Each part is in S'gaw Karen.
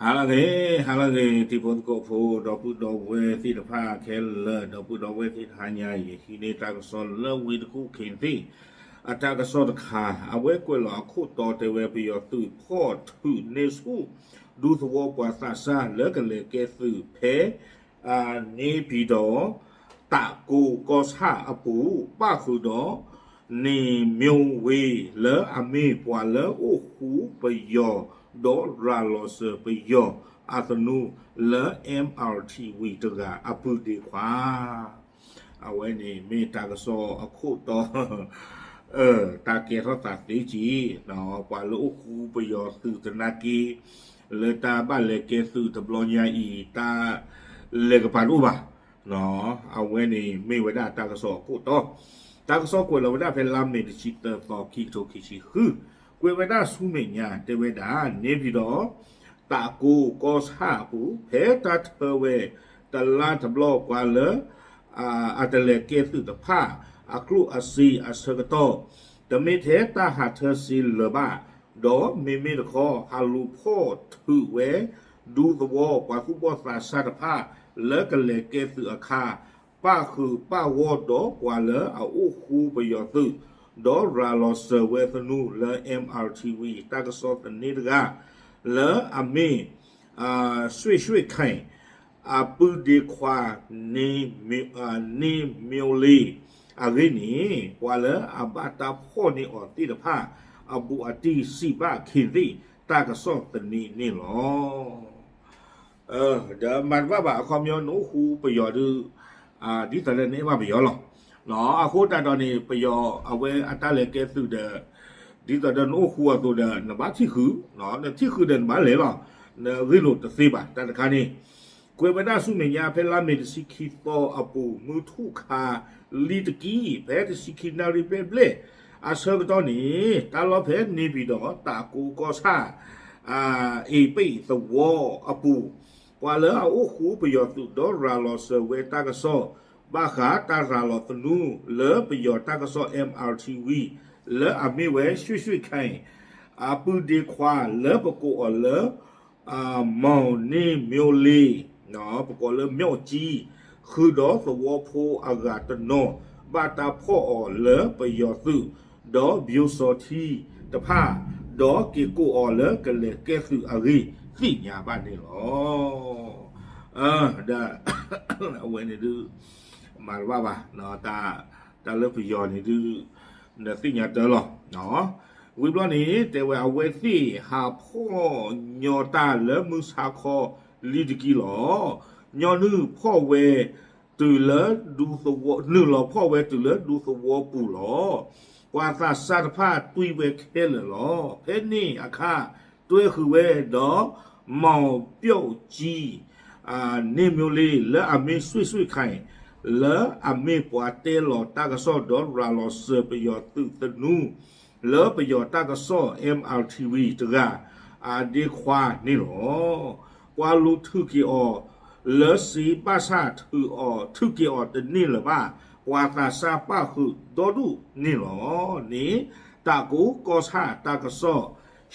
ဟါလၢအဂ့ၤ, ဟါလၢအဂ့ၤ တံၤဖိသကိးဖိ ဒီပုၢ်ဒီဝဲၢ်သ့ၣ်တဖၣ်ခဲလၢာ်, ဒီပုၢ်ဒီဝဲၢ်သ့ၣ်တဟါညါအံၤ ဟံးန့ၢ်တၢ်ကစီၣ်လၢဝံသးစူၤခ့သ့ၣ် အတၢ်ကစီၣ်တခါ, အဝဲကွဲးလီၤအခိၣ်တီတဲဝဲ ပယီၤသုးဖီၣ်ထုးန့ၢ်ဆူၣ် ဒူသဝီပှၤသးစၢ်လၢကလဲၤကဲသုးဖဲ န့ၣ်ပံၤဒီး တးကိကီၢ်ဆၣ်အပူၤ ပၣ်ဃုာ်ဒီး န့ၣ်မၠိဝ့ၤ လၢအမ့ၢ်ပှၤလၢအိၣ်ဃူပယီၤ ဒီးရၤလီၤစၢၤပယီၤအသနူလၢ MRTV တဂၤအပုၢ်ဒ့ခွါ အဝဲန့ၣ်မ့ၢ်တၢ်ကစီၣ်အခိၣ်တီ တၢ်ကဲထီၣ်သးသ့က့ၤ ပှၤလၢအိၣ်ဃူပယီၤသုးသနာ်က့ လၢတၢ်ဘၣ်လဲၤကဲသုးတဘျီညါအံၤ တၢ်လဲၤကပၤတအိၣ်ဘၣ်. အဝဲန့ၣ်မ့ၢ်ဝဲဒၣ်တၢ်ကစီၣ်အခိၣ်တီ, တၢ်ကစီၣ်ကွဲးလီၤဝဲဒၣ်ဖဲလါမ့ၤတဆံသၢသီ ခံကထိခံဆံဃု, ကွဲးဝဲဒၣ်ဆူမဲာ်ညါတဲဝဲဒၣ် န့ၣ်ပံၤဒီး တးကိကီၢ်ဆၣ်အပူၤ ဖဲတၢ်ထၢဝဲတလါတဘျီ ပှၤလၢ အတလဲၤကဲသုးတဖၣ် အကျိၣ်အစ့အဆၢကတီၢ် တမ့ၢ်ထဲတၢ်ဟးထၢစ့လၢၤဘၣ်, ဒီးမ့မ့ၢ်တခီ ဟးလူၤဖီၣ်ထုးဝဲ ဒူသဝီပှၤသူၣ်ဘီၣ်သးစၢ်တဖၣ် လၢကလဲၤကဲသုးအခါ ပၣ်ဃုာ်ပၣ်ဂီၢ်ဒီးပှၤလၢအအိၣ်ဃူပယီၤသုး ဒီးရၤလီၤစၢၤဝဲသနူလၢ MRTV တၢ်ကစီၣ်သန့တဂၤ လၢအမ့ၢ် ရွှ့ၣ်ရွှ့ၣ်ခၢၣ် အပုၢ်ဒ့ခွါ န့ၣ်မၠိလ့ၤ အဂ့ၢ်န့ၣ် ပှၤလၢအဘၣ်တၢ်ဖီၣ်န့ၢ်အီၤသ့ၣ်တဖၣ် အဘူးအတံၢ်စံးဘၣ်ခ့သ့ၣ် တၢ်ကစီၣ်သန့န့ၣ်လီၤ. ဒီးမၤတဘၣ်ဘၣ် အခီပညီနအိၣ်ဃူပယီၤဒုး ဒ်သိးဒီးနအဲၣ်ဘၣ်ပယီၤလီၤ. အဃိသတးဒီးန့ၣ် ပယီၤအဝဲအတၢ်လဲၤကဲသုးဒီး ဒ်သိးဒီးနအိၣ်ဃူအသိးဒီး နဘၣ်ထံၣ်ဃုာ်, နထံၣ်ဃုာ်ဒီးနဘၣ်လဲၤလီၤ, နဂ့ၢ်လိာ်တသ့ဘၣ် တၢ်တခါန့ၣ် ကွဲးဝဲဒၣ်ဆူမဲာ်ညါ ဖဲလါမ့ၤတဆံခံသီအပူၤ မုၢ်ထူၣ်ခါလံတကံၢ် ဖဲတဆံခံနၣ်ရံၣ်ဘျဲၣ်ဘျဲၣ် အဆၢကတီၢ်န့ၣ် တၢ်လီၢ်ဖဲန့ၣ်ပံၤဒီး တးကိကီၢ်ဆၣ် အ့ၣ်ပ့ၣ်သဝီအပူၤ ပှၤလၢအအိၣ်ဃူပယီၤသုး ဒီးရၤလီၤစၢၤဝဲတၢ်ကစီၣ် ဘၣ်ဃးတၢ်ရၤလီၤသနူ လၢပယီၤတၢ်ကစီၣ် MRTV လၢအမ့ၢ်ဝဲ ရွှ့ၣ်ရွှ့ၣ်ခၢၣ် အပုၢ်ဒ့ခွါ လၢပကိးအီၤလၢ မောင်န့ၣ်မၠိလ့ၤ ပကိးလၢ မၠိၣ်ကံ ဃုာ်ဒီးသဝီဖိအဂၤတနီၤ ဘၣ်တၢ်ဖီၣ်အီၤလၢပယီၤသုး ဒီးပၠိစီၤထံတဖၣ် ဒီးက့ၤကိးအီၤလၢကလဲၤကဲသုးအဂ့ၢ် သ့ၣ်ညါဘၣ်န့ၣ်လီၤ. ဒီး အဝဲန့ၣ်ဒုး မၤတဘၣ်ဘၣ် တၢ်လၢပယီၤန့ၣ်ဒုး နသ့ၣ်ညါတၢ်လီၤ. ဝံၤဘျီန့ၣ် တဲဝဲအဝဲသ့ၣ် ဟးဖီၣ်ညီတၢ်လၢမုၢ်ဆါခီလံတကံၢ်လီၤ. ညီနုၢ်ဖီၣ်ဝဲ တုၤလၢဒူသဝီ, နုာ်လီၤဖီၣ်ဝဲတုၤလၢဒူသဝီပူၤလီၤ. ပှၤသးစၢ်တဖၣ်တွံၢ်ဝဲခဲလၢာ်လီၤ. ဖဲန့ၣ်အခါ တွဲဃုာ်ဝဲဒီး မောင်ပြောက်ကြီး န့ၣ်မၠိလ့ၤ လၢအမ့ၢ်ရွှ့ၣ်ရွှ့ၣ်ခၢၣ် လၢအမ့ၢ်ပှၤတဲလီၤတၢ်ကစီၣ် ဒီးရၤလီၤစၢၤပယီၤသုးသနူ လၢပယီၤတၢ်ကစီၣ် MRTV တဂၤ အဒ့ခွါန့ၣ်လီၤ. ပှၤလူၤထုးက့ၤအီၤ လၢစ့ဘၣ်ဆၣ်ထုးအီၤ ထုးက့ၤအီၤတန့ၢ်လၢၤဘၣ်, ပှၤသးစၢ်ပၣ်ဃုာ်ဒီဒူၣ်န့ၣ်လီၤန့ၣ် တးကိကီၢ်ဆၣ်တၢ်ကစီၣ်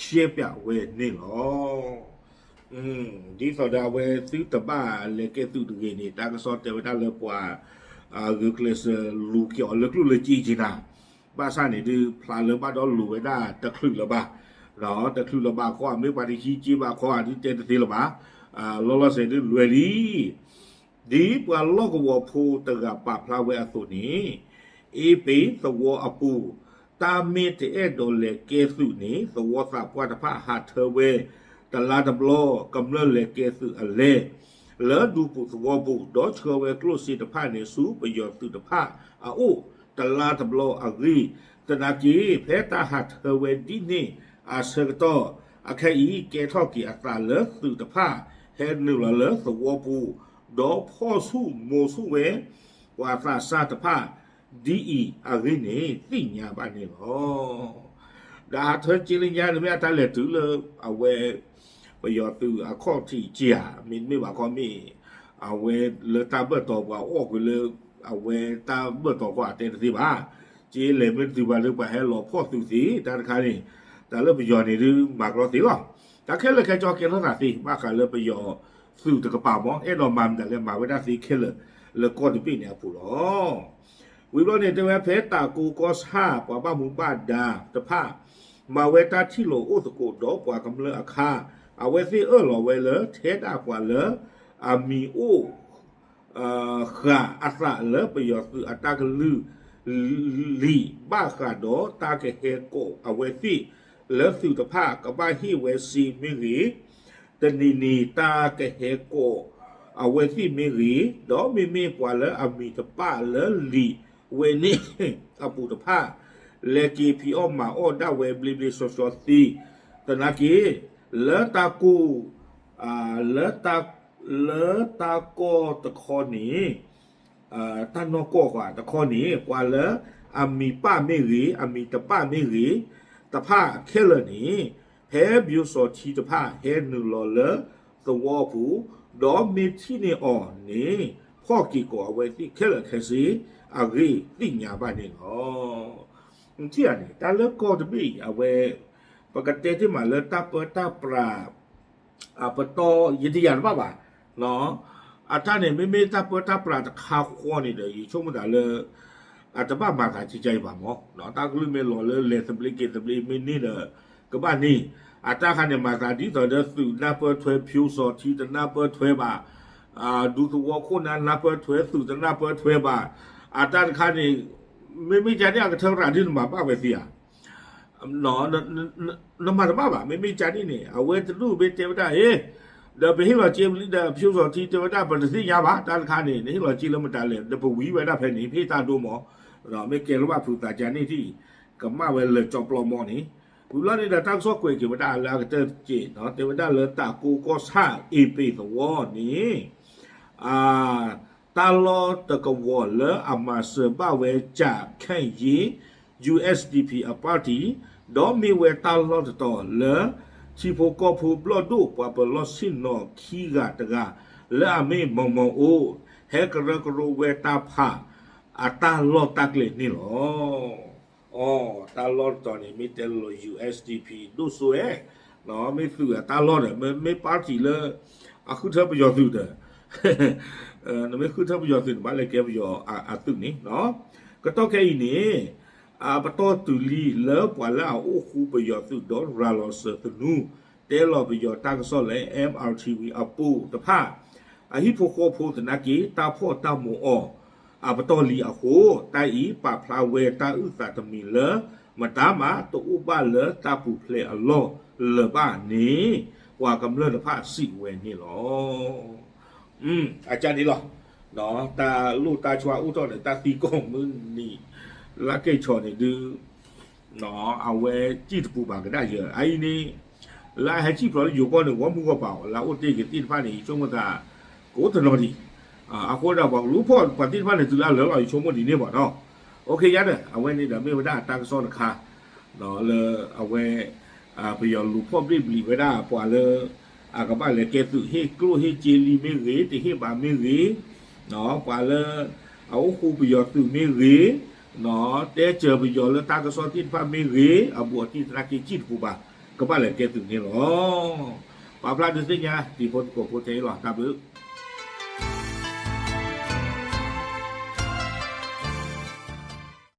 ရှဲပၠးဝဲန့ၣ်လီၤ. ဒ်သိးဒီးအဝဲသုတဘၣ်လဲၤကဲသုးတဂ့ၤန့ၣ် တၢ်ကစီၣ်တဲဝဲဒၣ်လၢပှၤ ဂုာ်ကျဲးစၢးလူၤက့ၤအီၤလၢကျိၣ်လၢစ့က့ၤနၤ, ဘၣ်ဆၣ်န့ၣ်ဒုး ဖျါလၢဘၣ်ဒီးလူၤဝဲဒၣ်တချုးလၢၤဘၣ်, တချုးလၢၤဘၣ်ခီ မ့ၢ်ပှၤတဟံးက့ဘၣ်ခီဒုးတဲတသ့လၢၤဘၣ်, လီၤလီၤဆဲးဒုးလွဲလံ ဒ်ပှၤလီၢ်ကဝီၤဖိတဂၤပာ်ဖျါဝဲအသိးန့ၣ်, အ့ၣ်ပ့ၤသဝီအပူၤ တၢ်မ့ၢ်တအဲၣ်ဒိးလဲၤကဲသုးန့ၣ် သဝီသးပှၢ်တဖၣ်ဟးထၢဝဲ တလါတဘျီ ကမျၢၢ်လဲၤကဲသုးအလဲၢ် လၢဒူပူၤသဝီပူၤ ဒီးဆှၢဝဲကျိၣ်စ့တဖၣ်န့ၣ်ဆူပယီၤသုးတဖၣ်အအိၣ် တလါတဘျီအဂ့ၢ်, သနာ်က့ ဖဲတၢ်ဟးထၢဝဲဒ်န့ၣ်အဆၢကတီၢ် အခဲအံၤ ကဲထီၣ်က့ၤအသးလၢသုးတဖၣ် ဟဲနုာ်လီၤလၢသဝီပူၤ ဒီးဖီၣ်ဆူၣ်မိၤဆူၣ်ဝဲ ပှၤသးစၢ်တဖၣ် ဒ်အံၤအဂ့ၢ်န့ၣ် သ့ၣ်ညါဘၣ်န့ၣ်လီၤ. ဒီးဟးထၢက့လၢညါန့ၣ်မ့ၢ်အတၢ်လဲၤတုၤလၢ အဝဲ ပယီၤသုးအခီၣ်ထံးက့ဧါ, မ့တမ့ၢ်ဘၣ်ခီမ့ၢ် အဝဲလၢတၢ်ဘၢၣ်တီၤပှၤအီၣ်ကွံာ်လၢ အဝဲတၢ်ဘၢၣ်တီၤခီအတဲတသ့ဘၣ်, က့လဲၤမ့ၢ်တတုၤဘၣ်လၢပှၤဟဲလီၤဖီၣ်သုးသ့ တၢ်တခါန့ၣ် တၢ်လၢပယီၤန့ၣ်ဒုးမၤကရီသ့လီၤ. တၢ်ခဲလၢာ်ခဲဆ့ကဲထီၣ်သးသ့ ဘၣ်ဃးလၢပယီၤသုးတကပၤမ့ၢ် အဲၣ်ဒိးမၤမတၤလဲၣ် မၤဝဲဒၣ်သ့ခဲလၢာ်လၢကီၢ်တဘ့ၣ်န့ၣ်အပူၤလီၤ. ဝံၤဘျီန့ၣ် တဲဝဲဖဲတၢ်ကိးကီၢ်ဆၣ် ပှၤဘၣ်မူဘၣ်ဒါတဖၣ် မၤဝဲတၢ်ထံၣ်လိာ်အိၣ်သကိးဒီးပှၤကမျၢၢ်အခါ အဝဲသ့ၣ်အၢၣ်လီၤဝဲလၢ ထဲဒၣ်ပှၤလၢအမံၤအိၣ် ဃာ်အသးလၢပယီၤသုးအတၢ်ကလုၢ်လံာ် ဘၣ်ဃးဒီးတၢ်ကဟဲကိးအဝဲသ့ၣ် လၢသုးတဖၣ်ကဘၣ်ဟ့ၣ်ဝဲစ့မ့ၢ်ဂ့ၤ, တနံၤန့ၣ်တၢ်ကဟဲကိးအဝဲသ့ၣ်မ့ၢ်ဂ့ၤ, ဒီးမ့မ့ၢ်ပှၤလၢအမံၤတပာ်လၢလံာ်ဝဲန့ၣ် အပူၤတဖၣ် လဲၤက့ၤဖံးအီၣ်မၤအီၣ်ဒၣ်ဝဲဘျ့ဘျ့ဆှီဆှီသ့, သနာ်က့ လၢတၢ်ကိၢ် လၢတၢ် လၢတၢ်ကီၢ်တခီန့ၣ် တၢ်နီၢ်ကီၢ်ဃီတခီန့ၣ် ပှၤလၢအမံၤပာ်မ့ၢ်ဂ့ၤ အမံၤတပာ်မ့ၢ်ဂ့ၤ တဖၣ်ခဲလၢာ်န့ၣ် ဖဲပၠိစီၤထံတဖၣ်ဟဲနုာ်လီၤလၢသဝီပူၤ, ဒီးမ့ၢ်ထံၣ်န့ၢ်အီၤန့ၣ် ဖီၣ်က့ၤကိးအဝဲသ့ၣ်ခဲလၢာ်ခဲဆ့ အဂ့ၢ်သ့ၣ်ညါဘၣ်န့ၣ်လီၤ. ထံၣ်ဧါန့ၣ် တၢ်လၢကီၢ်တဘ့ၣ်အံၤ အဝဲ ပကတဲတ့ၢ်မးလၢတၢ်ပၢတၢ်ပြး အပတီၢ်ယတယာ်တဘၣ်ဘၣ်. အတၢ်န့ၣ် မ့မ့ၢ်တၢ်ပၢတၢ်ပြးတခါဃီန့ၣ်ဒီး ယဆိကမိၣ်သးလၢ အတဘၣ်မၤသးကကါအံၤဘၣ်မး, တၢ်ကလုၢ်မ့ၢ်လီၤလၢလဲၤသဘျ့က့ၤသဘျ့မ့ၢ်န့ၣ်ဒီး ကဘၣ်န့ၣ်, အတၢ်ခါန့ၣ် မၤသးဒ်သိးဒီးသုးနၢ်ပၢၢ်ထွဲ ဖၠိစီၤထံတနၢ်ပၢၢ်ထွဲဘၣ်, ဒူသဝီခိၣ်နၢ်နၢ်ပၢၢ်ထွဲ သုးတနၢ်ပၢၢ်ထွဲဘၣ်, အတၢ်တခါန့ၣ် မ့မ့ၢ်ကန့ၣ်အကထၢရၤဒ်နမၤဘၣ်ဝဲသ့ဧါ နမၤတဘၣ်ဘၣ်. မ့မ့ၢ်ကန့ၣ်န့ၣ် အဝဲတဒူၣ်မ့ၢ်တဲဝဲဒၣ်အံၤ ဒီးပဟ့ၣ်လီၤစ့လံဒီး ဖၠိစီၤထံတဲဝဲဒၣ် ပတသ့ၣ်ညါဘၣ် တၢ်တခါန့ၣ် နဟ့ၣ်လီၤစ့လၢမတၤလဲၣ် ဒီးပဝံဝဲဒၣ်ဖဲန့ၣ် ပဟ့ၣ်တၢ်ဒိမး, မ့ၢ်ကဲလၢဘၣ်ဖုးသးကန့ၣ်ထံၣ် ကမၣ်ဝဲလၢာ်ကၠီပျီမးန့ၣ်, ဝံၤဘျီန့ၣ်ဒီး တၢ်ကစီၣ်ကွဲးက့ၤဝဲဒၣ်လၢအကတၢၢ်တက့ၢ် တဲဝဲဒၣ်လၢတၢ်ကိးကီၢ်ဆၣ်အ့ပ့ၤသဝီန့ၣ် တၢ်လီၢ်တကဝီၤလၢအမၤစၢၤဘၣ်ဝဲ ကၠးခဲၣ်ယ့ ယူၢ်အ့ၣ်ဒီပံၤ အပၣ်တံၣ်, ဒီးမ့ၢ်ဝဲတၢ်လီၢ်တတီၤလၢ ထံဖိကီၢ်ဖိဘျီၣ်ဒိၣ်ပှၤပၢၤလီၢ်ဆ့ၣ်နီၤခံဂၤတဂၤ လၢအမ့ၢ်မီၤမီၤအိၣ် ဟဲကရၢကရိဝဲတၢ်ဖး အတၢ်လီၢ်တၢ်ကျဲၤန့ၣ်လီၤ. အီ တၢ်လီၢ်တတီၤန့ၣ် မ့ၢ်တဲလီၤ ယူၢ်အ့ၣ်ဒီပံၤ ဒိၣ်စိဝဲ, မ့ၢ်သုးအတၢ်လီၢ်ဒီး မ့ၢ်ပၣ်တံၣ်လၢ အဃုထၢပယီၤသုးဒီး နမ့ၢ်ဃုထၢပယီၤသုးန့ၣ် ဘၣ်လဲၤကဲပယီၤအသုးန့ၣ်, ကတီၢ်ခဲအံၤန့ၣ် အပတီၢ်တုၤလံလၢပှၤလၢအအိၣ်ဃူပယီၤသုးဒီးရၤလီၤစၢၤသနူ တဲလီၤပယီၤတၢ်ကစီၣ်လၢ MRTV အပူၤတဖၣ် အဟံၣ်ဖိဃီဖိသနာ်က့ တၢ်ဖှီၣ်တၢ်မီၤအီၤ အပတီၢ်လံအဃိ တၢ်အံၤပာ်ဖျါဝဲတၢ်အုၣ်သးတမံၤလၢ မတၤမးတအိၣ်ဘၣ်လၢတၢ်ပူၤဖျဲးအလီၢ်လၢၤဘၣ်န့ၣ် ပှၤကမျၢၢ်တဖၣ်စံးဝဲန့ၣ်လီၤ. အကန့ၣ်လီၤ. တၢ်လိၣ်တၢ်ဆှါအိၣ်ထီၣ်ဒီး တၢ်သံကိးမုၢ်နံၤ လၢကဲၣ်ဆီၣ်န့ၣ်ဒုး အဝဲစံၣ်တပူၤဘၣ်ကဒါယၢၤ အအံၤန့ၣ် လၢအဟဲစံၣ်ဖျိးလၢယိၤကီၢ်န့ၣ် ဂီၢ်မုၢ်ဂီၢ်ပၤအီၤ လၢအအိၣ်တ့ၢ်က့ၤသ့ၣ်တဖၣ်န့ၣ် ယဆိကမိၣ်သး ကအိၣ်တနီၤဒံး အဃိဒီးပှၤကလူၤဖီၣ်ပှၤသ့ၣ်တဖၣ်န့ၣ် တုၤလၢအလၢာ်လီၤ ယဆိကမိၣ်ဒ်န့ၣ်ဘၣ်နီၤ. အိၣ်ခ့ယါဒီး အဝဲန့ၣ်ဒီးမ့ၢ်ဝဲဒၣ်တၢ်ကစီၣ်တခါ လၢအဝဲ ပယီၤလူၤဖီၣ်ဘျ့ၣ်ဘျံၤဝဲဒၣ် ပှၤလၢ အကဘၣ်လဲၤကဲသုး ဟ့ၣ်ကျိၣ်ဟ့ၣ်စ့လံမ့ၢ်ဂ့ၤ တဟ့ၣ်ဘၣ်မ့ၢ်ဂ့ၤ ပှၤလၢ အအိၣ်ဃူပယီၤသုးမ့ၢ်ဂ့ၤ တဲစၢၤပယီၤလၢတၢ်ကစီၣ်သ့ၣ်တဖၣ်မ့ၢ်ဂ့ၤ အဘူးအတံၢ်သနာ်က့စံၣ်တပူၤဘၣ် ကဘၣ်လဲၤကဲသုးန့ၣ်လီၤ. ပာ်ဖျါဒုးသ့ၣ်ညါ တံၤဖိသကိးဖိထဲအံၤလီၤ တၢ်ဘျုး